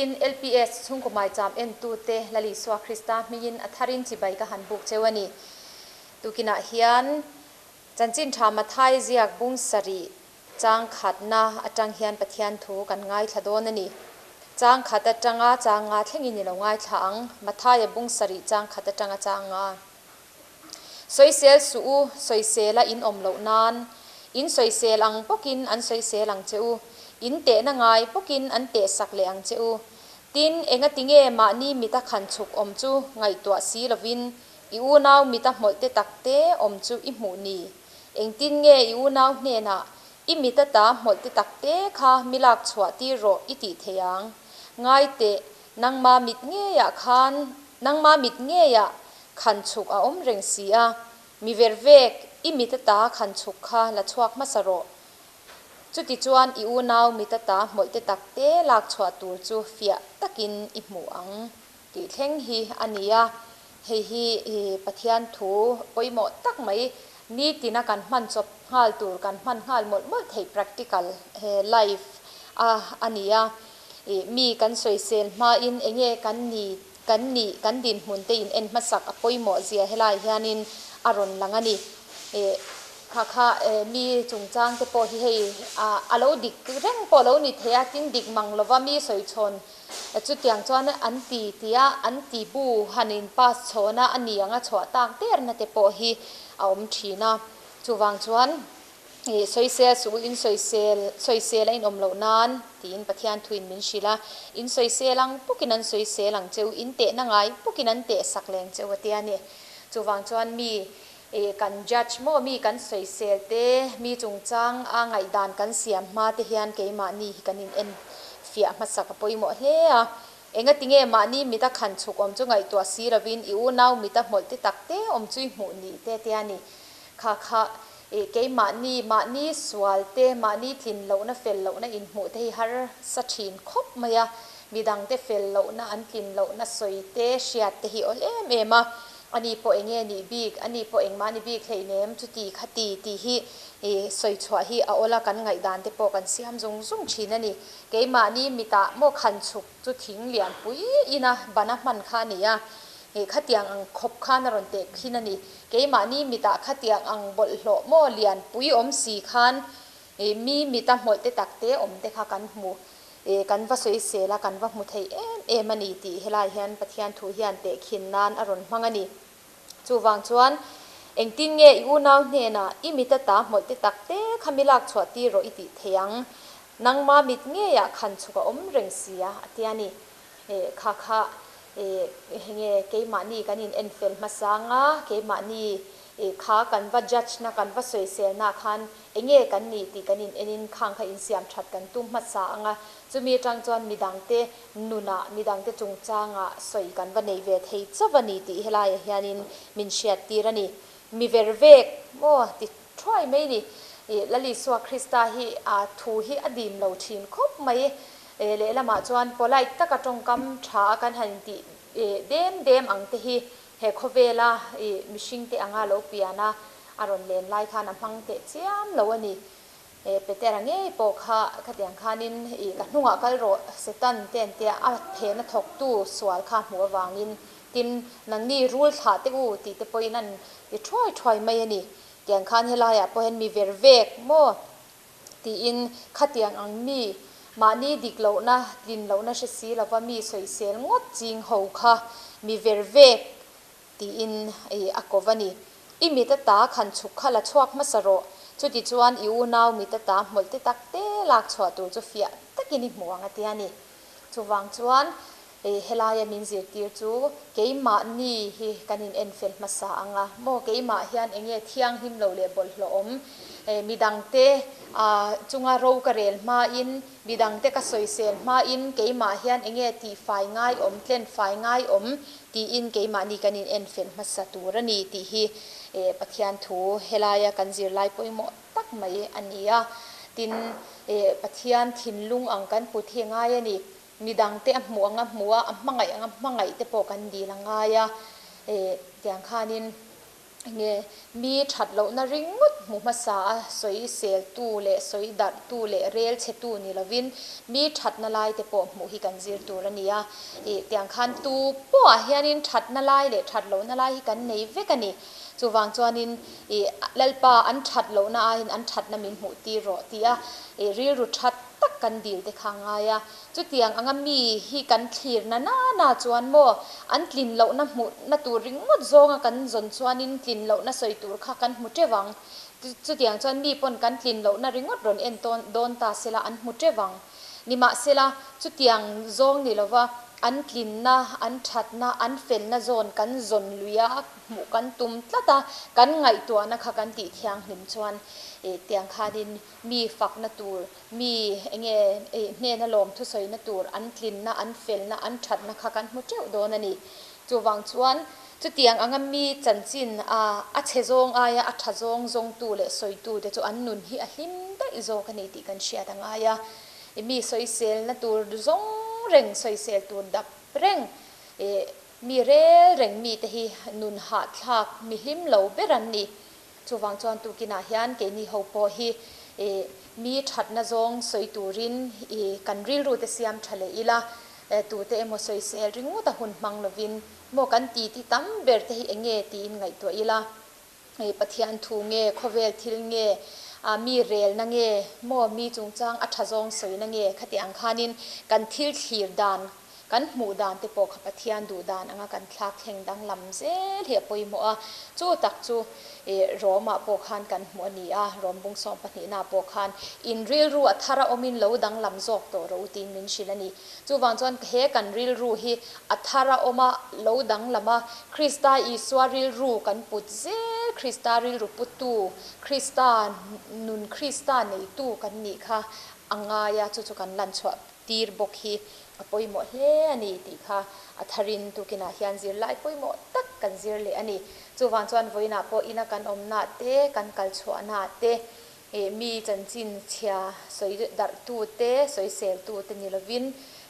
Tukin LPS chhungkaw maicham entute Lal Isua Krista hmingin a tharin chibai ka han buk cheu a ni. Tukinah hian Chanchin Tha Mathai ziak bung sarih chang khatna atang hian Pathian thu kan ngaithla dawn a ni. Chang khat atanga chang nga thlengin i lo ngaithla ang, Mathaia bung sarih chang khat atanga chang nga. Sawisel suh u, sawisela in awm loh nan. In sawisel ang bawkin an sawisel ang che u. In tehna ngai bawkin an tehsak leh ang che u. Tin, engatinge mahni mita khan chhuk awm chu ngaihtuah si lovin i unau mita hmawlh te tak te awm chu i hmuh ni? Engtin nge i unau hnenah i mita ta hmawlh te tak te kha mi lak chhuah tir rawh i tih thei ang? Ngai teh, nangma mit ngeiah khan nangma mit ngeiah Khan chhuk a awm reng si a, mi ver vek, i mit ata khan chhuk kha la chhuak hmasa rawh. Chuti chuan i unau mit ata hmawlh te tak te lak chhuah tur chu fiah takin i hmuh ang tih thleng hi a ni a. Hei hi Pathian thu pawimawh tak mai, nitina kan hman chawp nghal tur kan hman nghal mawlh mawlh theih practical life a a ni a. Mi kan sawisel hmain enge kan ni Kan nih, kan dinhmun te in en hmasak a pawimawh zia helai hianin a rawn lang a ni. Ih, kha kha mi chungchang te pawh hi hei a lo dik reng pawh a lo ni thei a, tin dik mang lova mi sawi chhawn chutiang chuan an ti tia an ti bu han in pass chhawn a, a ni anga chhuah tak derna te pawh hi a awm thin a. Chuvang chuan. Ih, sawisel suh u, in sawisel, sawisel a inawm loh nan, tiin Pathian thuin min hrilh a. In sawisel ang pukin an sawisel ang che u, in tehna ngai pukin an teh sak leng che u a tia ni. Chuvang chuan mi, ih, kan judge maw, mi kan sawisel te, mi chungchang a ngaihdan kan siam hma te hian keimahni hi kan in en fiah hmasak a pawimawh hle a. Engatinge mahni mita khan chhuk awm chu ngaihtuah si lovin i unau mita hmawlh te tak te awm chu i hmuh ni te tia ni. Kha kha Ih, keimahni, mahni sual te, mahni tlin lohna, fel lohna inhmuh te hi harsa thin khawp mai a. Midangte fel lohna, an tlin lohna sawi te, hriat te hi awl em em a. Ani pawh eng nge nih bik, ani pawh engmah ni bik hleinem, chuti khati tih hi ih sawi chhuah hi a awl a, kan ngaihdan te pawh kan siam zung zung thin a ni. Keimahni mitah maw khan chhuk chu thing lian pui ina bana hman kha a ni a, ih khatiang ang khawp khan a rawn teh khin a ni. Keimahni mitah khatiang ang bawlhhlawh maw lian pui awm si khan ih mi mita hmawlh te tak te awm te kha kan hmu ih kan va sawisel a, kan va hmu thei em em a ni tih helai hian Pathian thu hian tehkhin nan a rawn hmang a ni. Chuvang chuan engtin nge i unau hnenah i mita ta hmawlh te tak te kha mi lak chhuah tir rawh i tih thei ang? Nangma mit ngeiah khan chhuk a awm reng si a, a ti a ni. Eh, kha kha eh enge keimahni kan in enfel hmasa anga, keimahni eh kha kan va judge na kan va sawisel na khan enge kan nih tih kan in en in khang kha insiam that kan tum hmasa anga, chumi atang chuan midangte nunah midangte chungchangah sawi kan va nei ve thei chauh a ni tih helaiah hianin min hriattir a ni. Mi ver vek maw ti Thuai mai ni. Ih, Lal Isua Krista hi a thu hi a dim lo thin khawp mai. Eh, lehlamah chuan polite taka tawngkam tha a kan han intih eh dem dem ang te hi he khawvela ih mihringte anga lo pian a, a rawn len lai khan a hmang teh chiam lo a ni. Eh, Petera ngei pawh kha khatiang khanin ih ka hnungah kal rawh Satan te an tia a phena thawktu sual kha hmuh avangin tin nangni rul thlah teh u tih te pawhin an ti thuai thuai mai a ni. Tiang khan helaiah pawh hian mi ver vek maw tiin khatiang ang mi mahni dik lohna tlin lohna hre si lova mi sawisel ngawt ching ho kha mi ver vek tiin a ko va ni. I mit ata khan chhuk kha la chhuak hmasa rawh, chuti chuan i unau mit ata hmawlh te tak te lak chhuah tur chu fiah takin i hmu ang a tia ni. Chuvang chuan helaia min zirtir chu keimahni hi kan in enfel hmasa ang a maw, keimah hian eng nge thianghlim lo leh bawlhhlawh awm, midangte chunga ro ka rel hmain, midangte ka sawisel hmain keimah hian eng nge tihfai ngai awm, tlenfai ngai awm tiin keimahni kan in enfel hmasa tur a ni tih hi Pathian thu helaia kan zirlai pawimawh tak mai a ni a. Tin, Pathian thinlung ang kan put hi a ngai a ni. Midangte a hmuh anga hmuh a, a hmangaih anga hmangaih te pawh kan dil a ngai a. Tiang khanin Enge mi that lohna ringawt hmu hmasa a sawi seltu leh sawi darhtu leh rel chhetu ni lovin mi thatna lai te pawh hmuh hi kan zir tur a ni a. Ih tiang khan tu pawhah hianin thatna lai leh that lohna lai hi kan nei vek a ni. Chuvang chuanin ih Lalpa an that lohna aiin an thatna min hmuh tir rawh tia ih rilru that tak kan dil te kha a ngai a. Chutiang anga mi hi kan thlir na na na chuan maw an tlin lohna hmuhna tur ringawt zawnga kan zawn chuanin tlin lohna sawi tur kha kan hmu teuh ang. Chutiang chuan mi pawn kan tlin lohna ringawt rawn en tawn dawn ta sela an hmu teuh ang. Nimahsela, chutiang zawng ni lova an tlinna, an thatna, an felna zawn kan zawn lui a, hmuh kan tum tlat a, kan ngaihtuahna kha kan tih thianghlim chuan tiang khanin mi fakna tur, Mi enge hnena lawm thusawina tur an tlinna, an felna, an thatna kha kan hmu teuh dawn a ni. Chuvang chuan chutiang anga mi chanchin a a chhe zawng aia a tha zawng zawngtu leh sawitute chu an nun hi a hlim daih zawk a ni tih kan hriat a ngai a. I mi sawiselna tur zawng reng, sawisel tur dap reng, mi rel reng mite hi nun hahthlak mi hlim lo ber an ni. Chuvang chuan tukinah hian keini ho pawh hi mi thatna zawng sawi turin kan rilru te siam tha leh ila, tute emaw sawisel ringawt a hun hmang lovin maw kan ti ti tam ber te hi eng nge tiin ngaihtuah ila, Pathian thu nge, khawvel thil nge, mi relna nge, maw mi chungchang a tha zawng sawina nge khati ang khanin kan thil thlir dan Kan hmuh dan te pawh kha Pathian duh dan anga kan thlak thleng danglam zel hi a pawimawh a, chu tak chu Rom-ah pawh khan kan hmuh a ni a, Rom bung sawm pahnihnaah pawh khan in rilru a thar a awmin lo danglam zawk tawh rawh u tiin min hrilh a ni. Chuvang chuan he kan rilru hi a thar a awm a, lo danglam a, Krista Isua rilru kan put zel, Krista rilru putu, Krista nun Krista neitu kan nih kha a ngai a, chu chu kan lanchhuah tir bawk hi a pawimawh hle a ni tih kha a tharin tukinah hian zirlai pawimawh tak kan zir leh a ni. Chuvang chuan vawiinah pawh ina kan awmnaah te, kan kal chhuahnaah te, ih mi chanchin chhia sawi darhtu te, sawiseltu te ni lovin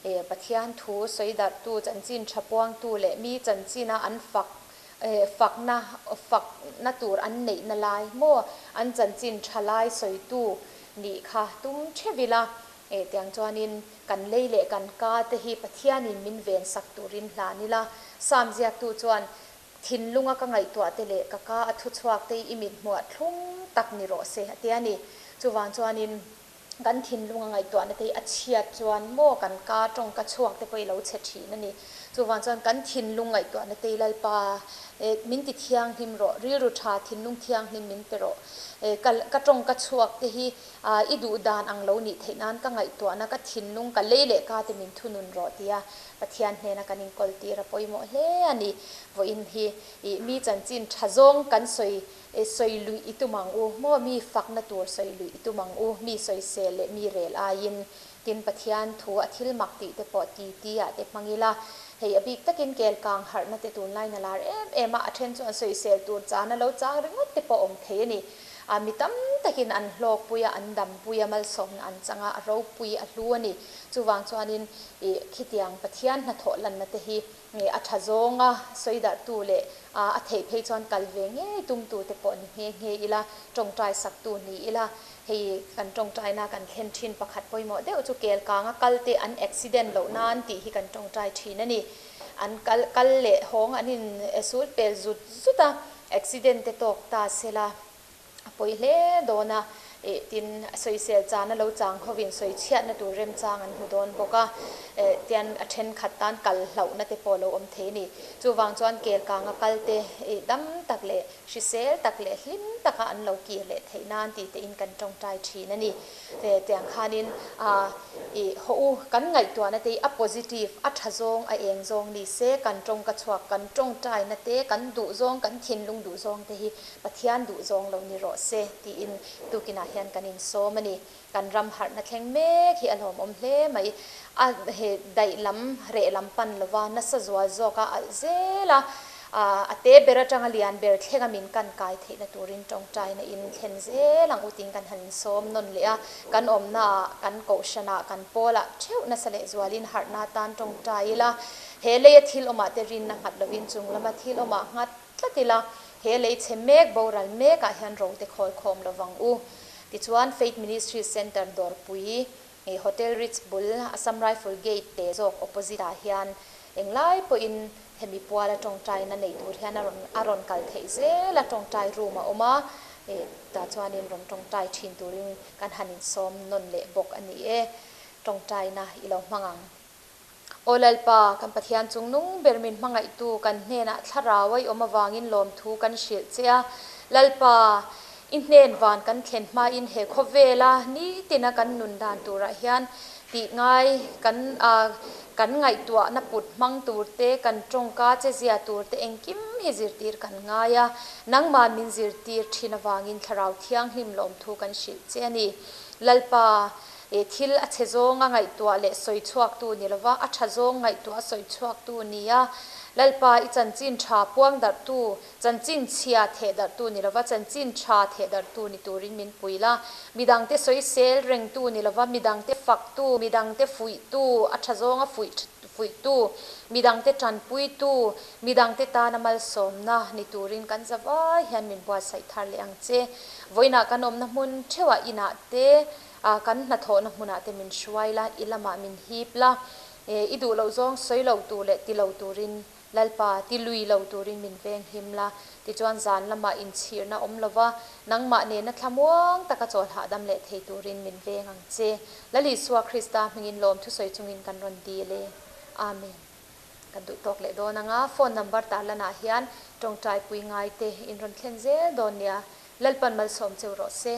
ih Pathian thu sawi darhtu, chanchin tha puangtu leh mi chanchina an fak ih fakna fakna tur an neihna lai maw an chanchin tha lai sawitu nih kha tum theuh ila. Eh tiang chuanin kan lei leh kan ka te hi Pathianin min ven sak turin hlan ila. Psalm ziaktu chuan, Thinlunga ka ngaihtuah te leh ka ka a thuchhuak te hi i mit hmuah thlum tak ni rawh se a ti a ni. Chuvang chuanin kan thinlunga ngaihtuahna te hi a chhiat chuan maw kan ka tawngka chhuak te pawh i lo chhe thin a ni. Chuvang chuan kan thinlung ngaihtuahna te hi Lalpa eh min ti thianghlim rawh, rilru tha thinlung thianghlim min pe rawh. Eh ka ka tawngka chhuak te hi A, i duh dan ang lo nih theih nan ka ngaihtuahna, ka thinlung, ka lei leh ka te min thunun rawh tia Pathian hnena kan inkawl tir a pawimawh hle a ni. Vawiin hi i mi chanchin tha zawng kan sawi sawi luih i tum ang u maw? Mi fakna tur sawi luih i tum ang u, mi sawisel leh mi rel aiin. Tin, Pathian thu a thil mak tih te pawh ti ti ah te hmang ila, hei a bik takin kel kang harhna te tunlai na lar em em a, a then chuan sawisel tur chana lo chang ringawt te pawh awm thei a ni. A mi tam takin an hlawkpui a, an dampui a, malsawmna an chang a, a ropui, a hlu a ni. Chuvang chuanin ih khitiang Pathian hnathawh lanna te hi a tha zawnga sawi darhtu leh a theih phei chuan kal ve ngei tumtu te pawh ni nghe nghe ila, tawngtai saktu ni ila. Hei kan tawngtaina kan thlen thin pakhat pawimawh deuh chu kel kanga kal te an accident loh nan tih hi kan tawngtai thin a ni. An kal kal leh hawng an in sul pel zut zut a. Accident te tawk ta sela a pawi hle dawn a, ih tin sawisel chana lo chang hovin sawi chhiatna tur remchang an hmu dawn bawk a, eh tian a thenkhat tan kal hlauhna te pawh lo awm thei a ni. Chuvang chuan kel kanga kal te ih dam tak leh hrisel tak leh hlim taka an lo kir leh theih nan tih te in kan tawngtai thin a ni. He tiang khanin a ih haw u, kan ngaihtuahna te hi a positive, a tha zawng, a eng zawng ni se, kan tawngka chhuak, kan tawngtaina te, kan duh zawng, kan thinlung duh zawng te hi Pathian duh zawng lo ni rawh se tiin tukinah hian kan insawm a ni. Kan ram harhna thleng mek hi a lawmawm hle mai. A he daih lam, reh lam pan lova nasa zual zawk a alh zel a, a te ber atanga lian ber thlenga min kan kai theihna turin tawngtaina in thlen zel ang u tiin kan han insawm nawn leh a, kan awmnaah, kan kohhranah, kan pawlah theuh nasa leh zualin harhna atan tawngtai ila, he leia thil awmah te rinna nghat lovin chung lama thil awmah nghat tlat ila. He lei chhe mek, boral mekah hian ro te khawl khawm lo vang u. Tichuan, Faith Ministries Centre dawrpui, Hotel Ritz bul, Assam Rifle Gate te zawk opposite ah hian englai pawhin hemi puala tawngtaina nei tur hian a rawn a rawn kal theih zel a, tawngtai room a awm a, tah chuanin rawn tawngtai thin turin kan han insawm nawn leh bawk a ni e. Tawngtaina i lo hmang ang. Aw Lalpa, kan Pathian chung nung ber min hmangaihtu kan hnenah thlarau a i awm avangin lawmthu kan hrilh che a. Lalpa, i hnen van kan thlen hmain he khawvela nitina kan nun dan turah hian tih ngai kan kan ngaihtuahna put hmang tur te, kan tawngka che zia tur te engkim hi zirtir kan ngai a. Nangmah min zirtir thin avangin thlarau thianghlim lawmthu kan hrilh che a ni. Lalpa, He thil a chhe zawng a ngaihtuah leh sawi chhuaktu ni lova, a tha zawng ngaihtuah a sawi chhuaktu ni a. Lalpa, i chanchin tha puang darhtu, chanchin chhia theh darhtu ni lova, chanchin tha theh darhtu ni turin min pui la. Midangte sawisel rengtu ni lova, midangte faktu, midangte fuihtu, a tha zawnga fuih fuihtu, midangte tanpuitu, midangte tana malsawmna ni turin kan zavai hian min buatsaih thar leh ang che. Vawiinah kan awmna hmun theuhah inah te, A kan hnathawhna hmunah te min hruai la, i lamah min hip la, i duh loh zawng sawi lo tur leh ti lo turin Lalpa, ti lui lo turin min veng hlim la. Tichuan zan lamah inchhirna awm lova, nangmah nena thlamuang taka chawl hahdam leh thei turin min veng ang che. Lal Isua Krista hmingin lawm thusawi chungin kan rawn dil e. Amen. Kan duh tawk leh dawn anga phone number tarlanah hian tawngtaipui ngaite in rawn thlen zel dawn nia. Lalpan malsawm cheu rawh se.